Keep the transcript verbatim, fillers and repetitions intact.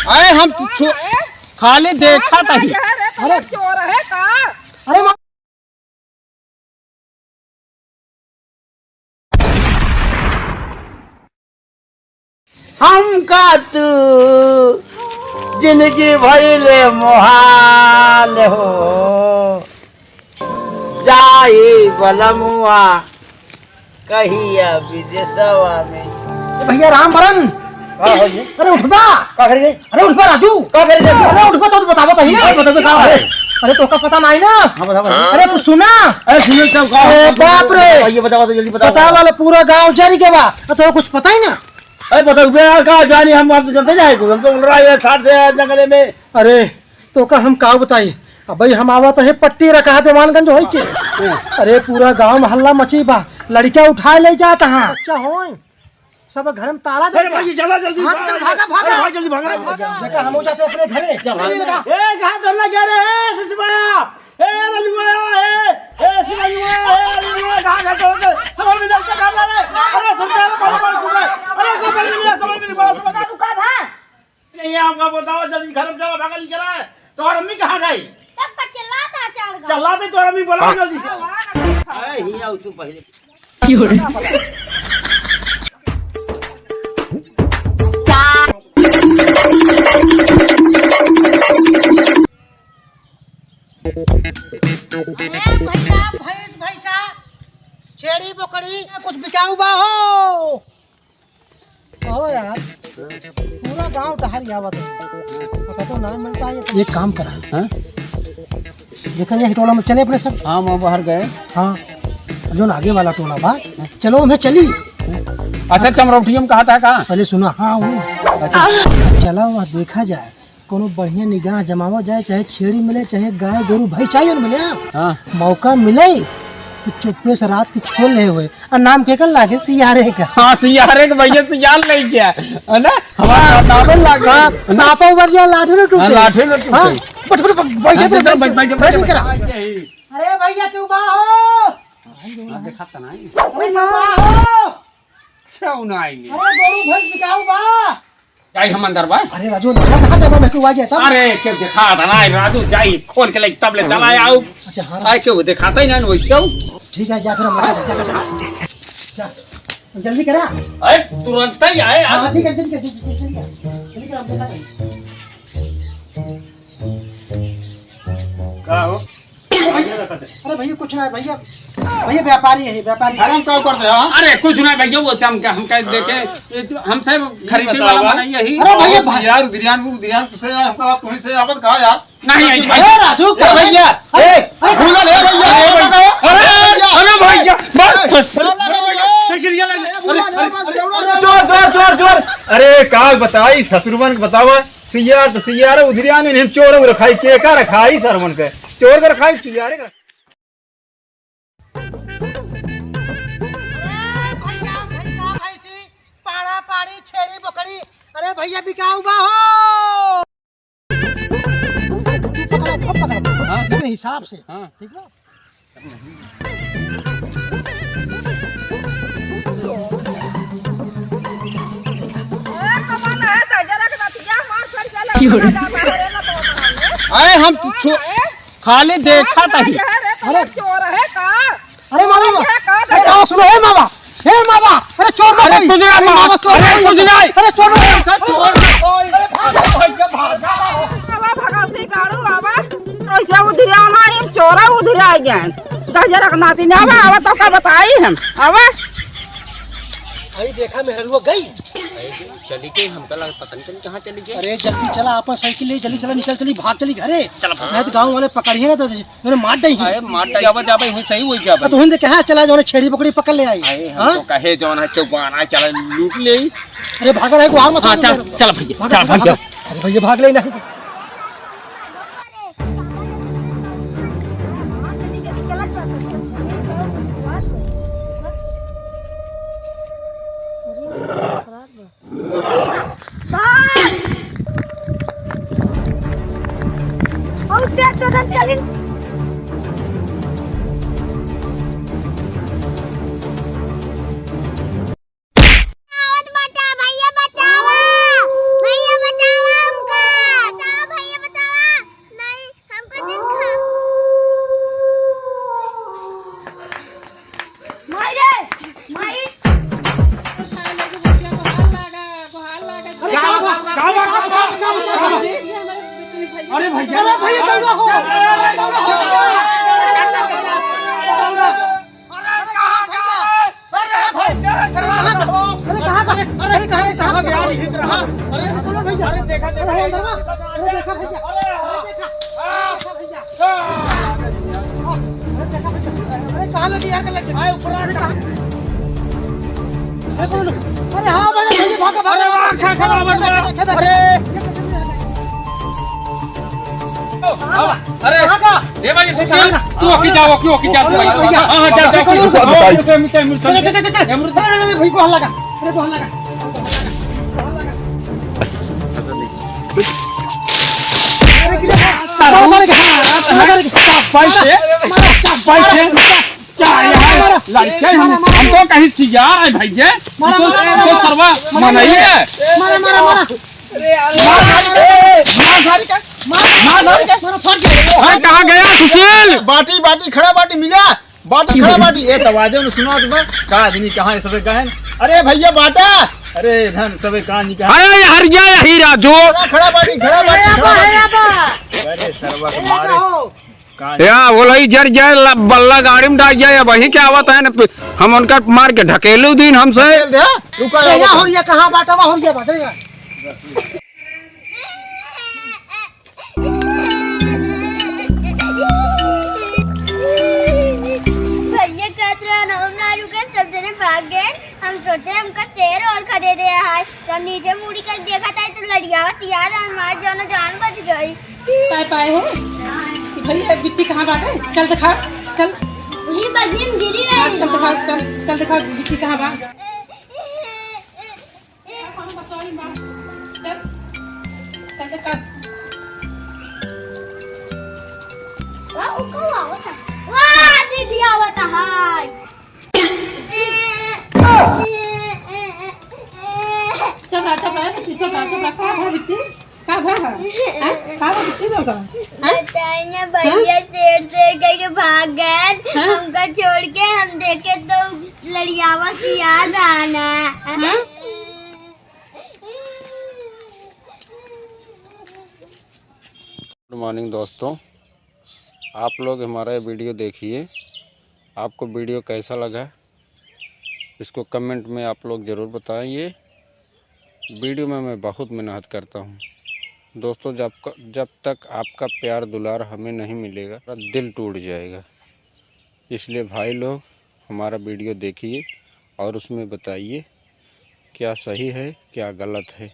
अरे हम तो छो-, खाली देखा तही। अरे चोर है का? अरे मा- हमका तू जिनगी भइले मोहाल हो, जाई बलमुआ कहिया विदेशवा में। ए भइया राम बरन। का हो ये? अरे उठबा। का करे रे? अरे उठबा राजू। का करे रे? अरे उठबा तो बतावा तही ना। अरे बतावा का है? अरे तोका पता नाही ना? हाँ, बतावा, बतावा। अरे तू सुना। अरे सुनो सब का अरे है? बाप रे। ये बतावा तो जल्दी बतावा। बतावा ला पूरा गाँव जारी के बा। तो तोका कुछ पता ही ना। अरे बतावा बे यार, का जानी हम, हम तो जानते नहीं कुछ। हम तो उड़ रहा है ठाट से जंगले में। अरे तोका हम का बताई। अबे हम आवत है पट्टी रखा देवानगंज होई के। अरे पूरा गाँव मोहल्ला मची बा। लड़का उठाए ले जात हाँ। बच्चा होई। सब घर में ताला दे अरे दिया। भाई, चला जल्दी, हाँ, भाग, चल, भागा, भागा। अरे भाई, जल्दी भाग, भाग, भाग। देखा, हम हो जाते अपने घरे। जा, भाग। चलिए बेटा। ए, कहाँ चलना क्या रे? ए, ससुरा। ए, रलुआ, ए, ए, सिलुआ, ए, रलुआ, कहाँ, कहाँ चलते? समझ में नहीं आता, कहाँ जा रहे? अरे, समझ में नहीं आता, समझ में नहीं आता, समझ में नहीं आता। बता दूँ का भा? नहीं, हमका बतावा, जल्दी घर में चला, भागल चला। तोहर अम्मी कहाँ गई? तब का चिल्लाता है चार गाँव। चिल्लाते तोहर अम्मी बोला जल्दी से। अरे, हियाँ आओ तू पहले। ए भैया, भैंस, भैंसा, छेड़ी, बोकड़ी, कुछ बिकाऊ बा हो? कहो यार, पूरा गांव टहर आवत है। पता तो ना मिलता है ये तो। एक काम करा। हाँ? देखा ये टोला में चले अपने सब। हाँ, वहाँ बाहर गए। हाँ, जो ना आगे वाला टोला बा, चलो हमें चली। अच्छा, चमरौटिया में कहा था का? पहले सुना, हाँ, वो। अच्छा। चला वहाँ देखा जाए, कोनो बढ़िया निगाह जमावा जाए, चाहे छेड़ी मिले, चाहे गाय, गोरू, भैंस चाहिए न मिले, हाँ। हाँ। मौका मिले, तो चुप्पे से रात की छोड़ ले हुए। और नाम के कर लागे? सियारे का। हाँ, सियारे के भैया, सियार नहीं क्या? है ना? हमारा नाम लागे। हाँ, है ना? सापा उबर जा, लाठे न टूटे। हाँ, लाठे न टूटे। हाँ, बट, बट, बट, बैठ जा, हाँ, बैठ जा, बैठ जा, बैठ जा, बैठ जा, बैठ जा। बैठ जा। अरे भैया, क्यों बा हो? हाँ, देखा तो नहीं। अरे क्यों बा हो? क्यों ना आएंगे? अरे गोरू भैंस बिकाऊ बा? जाई हम अंदर बा। अरे राजू, अंदर कहाँ जाबा, मैं क्यों आ जाता? अरे, क्यों दिखा था ना, राजू, जाई, खोल के लाई, तब ले चला आओ। अच्छा, हाँ। आए, क्यों दिखाता ही ना, वैसे हो। ठीक है, जा फिर हम लोग जा, जा, जा, जा। जल्दी करा। अरे, तुरंत ही आए यार। हाँ, ठीक है, जल्दी कर, जल्दी कर, जल्दी कर। जल्दी कर, हम लोग जा रहे हैं। का हो? अरे भैया, अरे भैया, कुछ ना है भैया, भैया व्यापारी है, व्यापारी। अरे हम का करते हैं, हाँ? अरे कुछ ना भैया, वो हम, हम कह देखे, ये तो हमसे ये खरीदने बताओ वाला आप। बना यही। अरे भैया, अरे यार, उधरियान, उधरियान तुझसे यार, हमका तुम्हें से आवत कहा यार? नहीं, नहीं, अरे राजू, ए भैया, ए, अरे, भूला ले भैया, अरे ए भैया, भैया, अरे भैया, अरे भैया, साइकिल ले, अरे, अरे, अरे, चोर, चोर, चोर, चोर। अरे का बताई ससुरवन के बतावा, सियार तो सियार, उधरियान इन्हें चोर रखाई, के का रखाई सरवन के? चोर के रखाई, सियारे के रखाई। अरे भैया, भैंसा, भैंसी, पाड़ा, पाड़ी, छेड़ी, बकरी, अरे भैया बिकाऊ बा हो। तू पकड़ा, हम पकड़ा। हाँ। मेरे हिसाब से। हाँ। ठीक बा? अरे हम तो छो-, खाली देखा तही। अरे चोर है का? अरे मामा, अरे का अरे का सुनो, हे मामा, हे मामा, अरे चोर ना अरे भाई। कुछ ना अरे मामा, मामा, चोर अरे नहीं। कुछ नहीं। अरे चोर ना। अरे चोर ना। बाबा भगवती गाड़ू बाबा, ऐसे उधिरा ना, हम चोरा उधिरा गए। दस जरा के नाती ना आवा, आवा तो का बताई हम, आवा। आई देखा मेहरुआ गई। चली गई, हमका लगा पता नहीं चली कहाँ चली गई। अरे जल्दी चला, आपन साइकिल ले, जल्दी चला, निकल चली, भाग चली घरे। चला, भाग। नहीं तो गाँव वाले पकड़िए ना तो मैंने मार डाई। अरे मार डाई, जाबा, जाबा, वही सही, वही जाबा। तो हिंद कहा चला, जो छेड़ी पकड़ी पकड़ ले आई। अरे हम हाँ? तो कहे जौन है, क्यों गाना चला लूट ले। अरे भागा रहे, गुहार मचा हाँ, दे। चल, चल भैया, भागा, चल भागा, भैया। भागा। अरे भैया भाग ले ना। बहुत तेज चोदन चली। आवत बाटा, भैया बचावा। अरे, अरे, कहाँ, कहाँ, कहाँ गया? कहाँ? इधर, हाँ। अरे, अरे, बोलो भैया। अरे, देखा, देखा, अरे, देखा, देखा भैया। अरे, हाँ। अरे, देखा। हाँ। देखा भैया। हाँ। अरे, देखा भैया। अरे, कहाँ लगी यार, कहाँ लगी? अरे, ऊपर आ, अरे, कहाँ? अरे, बोलो। अरे, हाँ, भाई, भाई, भागा, भागा, अरे, भागा। वाह, खा, खा, खा, खा, खा, खा, खा। अरे। अरे, कहाँ का? ए भाई, अरे, सुशील, कहाँ का? तू ओकी जाओ, ओकी, ओकी जा, तू भाई। अरे, भैया। हाँ, हाँ, जा, जा, अरे, ओकी। कौन, कौन? हाँ, ओकी, ओकी, ओकी, ओकी, चल, चल, चल, चल। अरे, चल, चल, चल। अरे, अरे, अरे, भाई, कौन लगा? अरे, कौन लगा? कौन लगा? अरे, गिरे। मारो, मारो, मारो, मारो। भाई से, मारो, मारो, भाई से। मारो। क्या है यार? लड़के हम, मारा, मारा, हमको कहीं सियार है भाई ये। मारा, हमको, मारा, हमको मारा, सरवा मारा, मनाई है। मारा, मारा, मारा। अरे यार। मार सारी के, मार सारी के, मार सारी के। मारा, फाड़ के। अरे कहाँ गया सुशील? बाटी, बाटी, खड़ा बाटी मिला। बाटी, खड़ा बाटी। ए, तो आवाजे में सुना तो बा। का आदमी कहाँ है, सबे गए हैं? अरे भैया बाटा। अरे धन सबे कहाँ निकाल? अरे यार, ये यही राजू। खड़ा, खड़ा बाटी, खड़ा बाटी, खड़ा बाटी। अरे सरवा के मारे। का या, बोला, ई जर जाए, ल-, बल्ला गाड़ी में डाल जाए, अब वहीं के आवत है न, हम उनका मार के ढकेलू दिन हमसे। ढकेल दे, रुका, अरे, या रुका। हो रिया, कहाँ बाटा, वहाँ हो रिया बाटा, या। भैया कहत रहे, हम ना रुके, चल देने भाग गए। हम सोचे हमका शेर और खा दे दे है, तो नीचे मुड़ी कर देखा था तो लड़िया सियार हमार जानो जान बच गई। पाए पाए हो कि भैया बिट्टी कहाँ बाटे? चल दिखा, चल। ये बगिन गिरी हाँ, रही। चल दिखा, चल, चल दिखा बिट्टी कहाँ बा? चल, चल दिखा। वाह, वो कौन आवता? वाह, दीदी आवता है। चबा, चबा, बिट्टी, चबा, चबा, का भा बिट्टी? का भा? हैं? का भा बिट्टी लोग? हैं? बताइए भैया, शेर शेर करके भाग गए। हैं? हमका छोड़ के हम देखे तो लड़ियावा से याद आना। हैं? गुड मॉर्निंग दोस्तों, आप लोग हमारा ये वीडियो देखिए, आपको वीडियो कैसा लगा इसको कमेंट में आप लोग ज़रूर बताएं। ये वीडियो में मैं बहुत मेहनत करता हूँ दोस्तों, जब क-, जब तक आपका प्यार दुलार हमें नहीं मिलेगा, दिल टूट जाएगा। इसलिए भाई लोग हमारा वीडियो देखिए और उसमें बताइए क्या सही है, क्या गलत है।